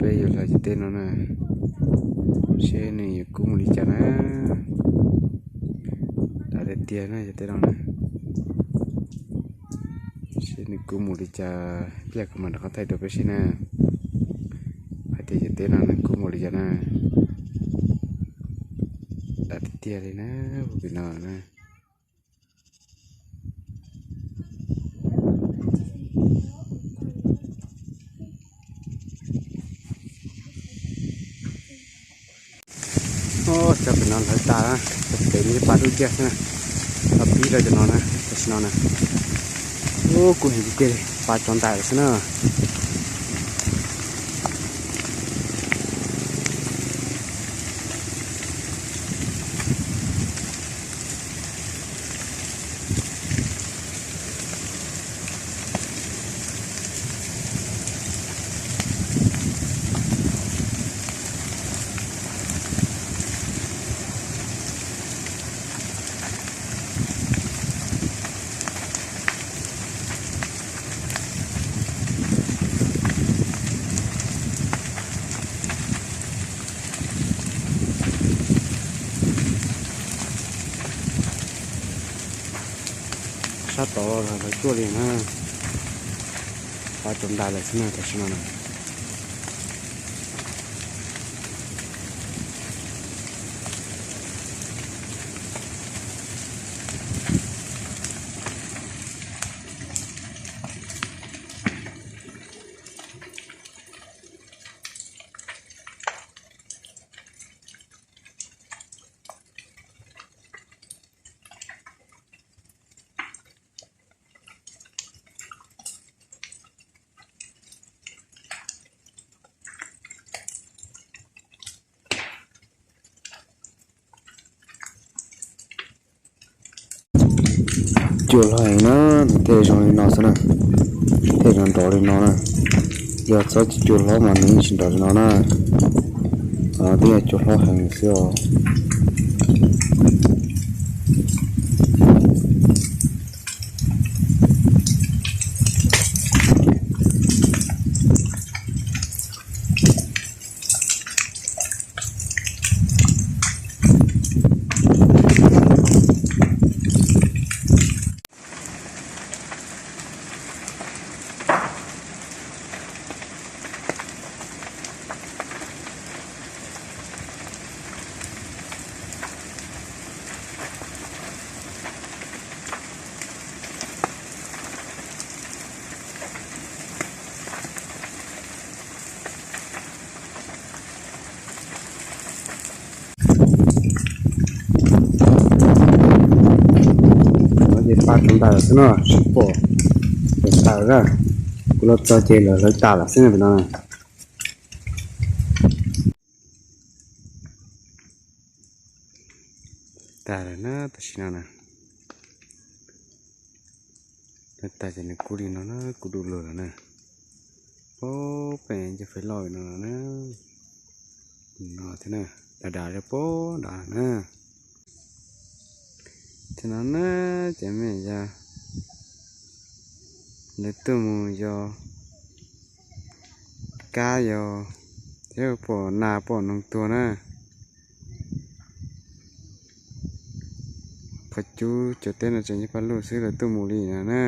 Peb yuav los cov teb no na, seb nws yuav kub mus li cas na. Dav tiag tiag na cov teb no na. Seb nws kub mus li cas, ib pliag kuv mam rov qab thaij rau peb saib na, hais tias cov teb no nws kub mus li cas na. Dav tiag tiag li na, pem no na. Cov pem no hlawv tas, cov pem no pa dub kiag xwb na. Los pib rau cov no na, tam sim no na. Ub, kub heev tiag tiag li, pa tso ntais lawm xwb na. Sab tod los hlawv tuaj li na. Pa tso ntais lawm xwb na tam sim no na. Cua hlob heev na, nws thiaj zoo li no xwb na, thiaj zoo nrov li no na. Yog txhob cua hlob mas nws yeej tsis nrov li no na. Twb yog cua hlob heev xwb os. Ces pa tso ntais lawm xwb no, tsis pom tawm na. Kuv los txog ces lawv hlawv tas lawm xwb no. Tas lawm na, tam sim no na. Hlawv tas ces nws kub li no na, kub du lug lawm na. Pab pem cov fais loj no na. No thiab na, dav dav li pab dav na. Ces no na, ces me yog lawv tuaj mus yos kab yos, thiab pom nas pom noog tuag na. Qhov cub cov teb no tseem nyob paj lug xwb, lawv tuaj mus li no na.